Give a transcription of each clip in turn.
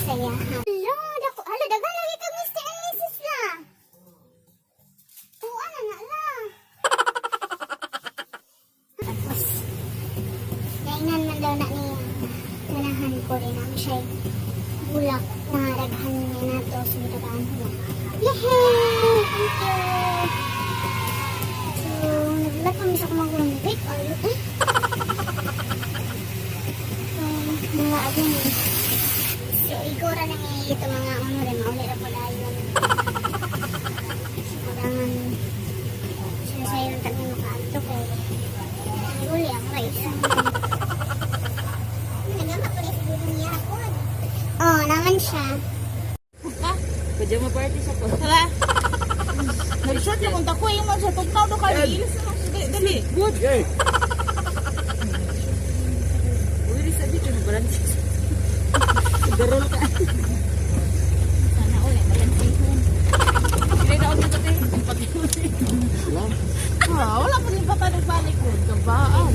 sa iyaha. Hello, dako, hala, daghan lagi kag Mr. and Mrs. la. Oo, ana na la. Tapos, nainan man daw na niya. Ganahan ko rin ang siya bulak na daghan niya nato so tagaan ko na. Yehey! Thank you! So, naglat kami sa kumagulang bake. Ayo eh. So, nalaag yun eh. So, igora na nga ito mga ano rin, mauli na pala yun. So, kailangan siya sa'yo ng tabi makaanto kay uli ang rice. Nagama ko rin siguro niya ako. Oh, naman siya. Pajama party sa ko. Tara. Nag-shot na kung tako yung mga sa tugnaw do kayo. Ilis na lang siya. Dali, dali. Good. Yay! Uy, sa dito na balanse. Garol ka. Sana ulit, balansihon. Hindi na ako pati. Ah, wala pa rin pa balik ko. Kabaan.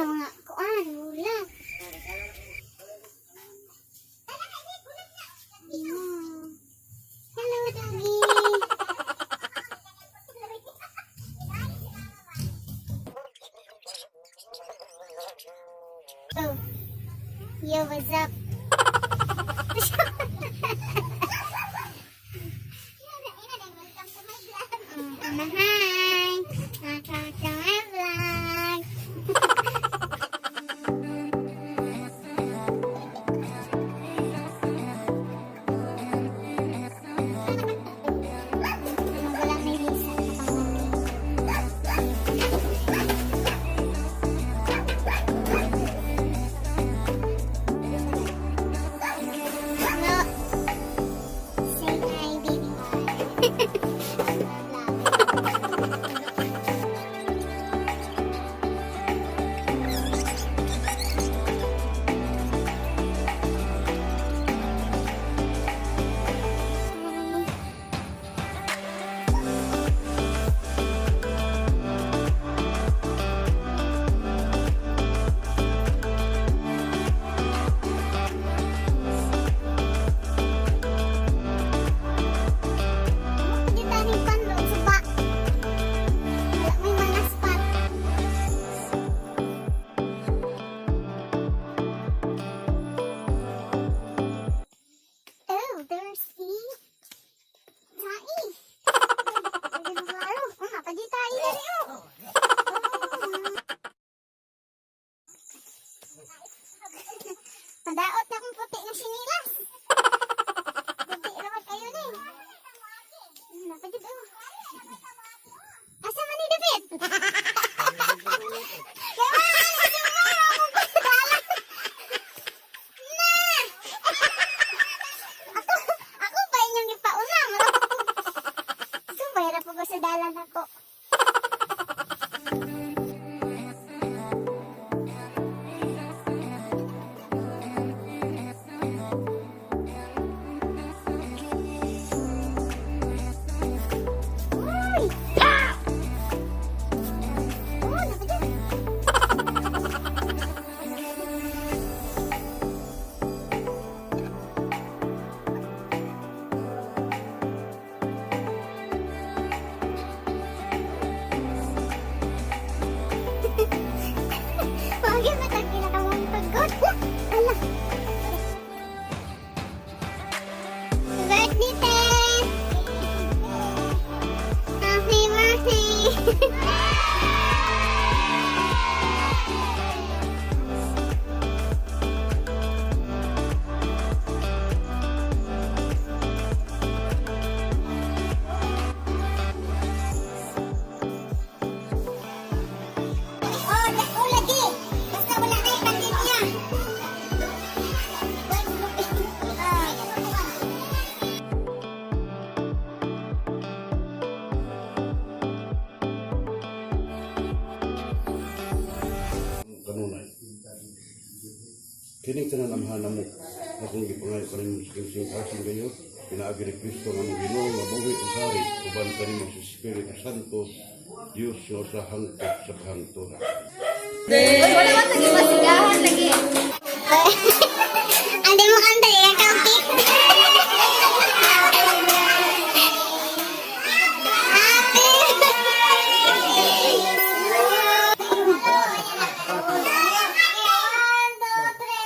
Sa mga kuan, wala. Hello, doggy. Oh. Yo, what's up? Hi! Welcome to my vlog! Wala may Lisa. No. Say hi, baby. Kita ni panlog suba. Wala may mga spot. Oh, there's the tai. Oh, pagi tai dari oh. Nadaot na akong puti ng sinilas. Puti raman kayo ni. Napagid oh. Asa man ni David? Na! Ako, ako pa inyong gipauna. Sumay ra po ko sa dalan ako. Uy! Ah! Oh, napagid. Pagi na tag kinakamong pagod. Ala. Birthday, te. Happy birthday. Oh, dako lagi. Basta wala na yung pandemya. Ah. Kanunay. Kining tanan amahan mo akong gipangayo kaninyo sa kasing gayo pinaagi ni Kristo nga among Ginoo nga buhi ug hari uban kanimo sa Espiritu Santo, Dios nga sa hangtod sa kahangturan. Wala man lagi masigahan lagi. Ang mo kanta eh, kampik. Happy birthday! One, two, three.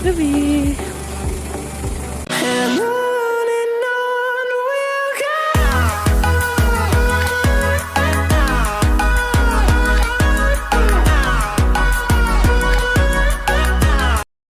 Gabi.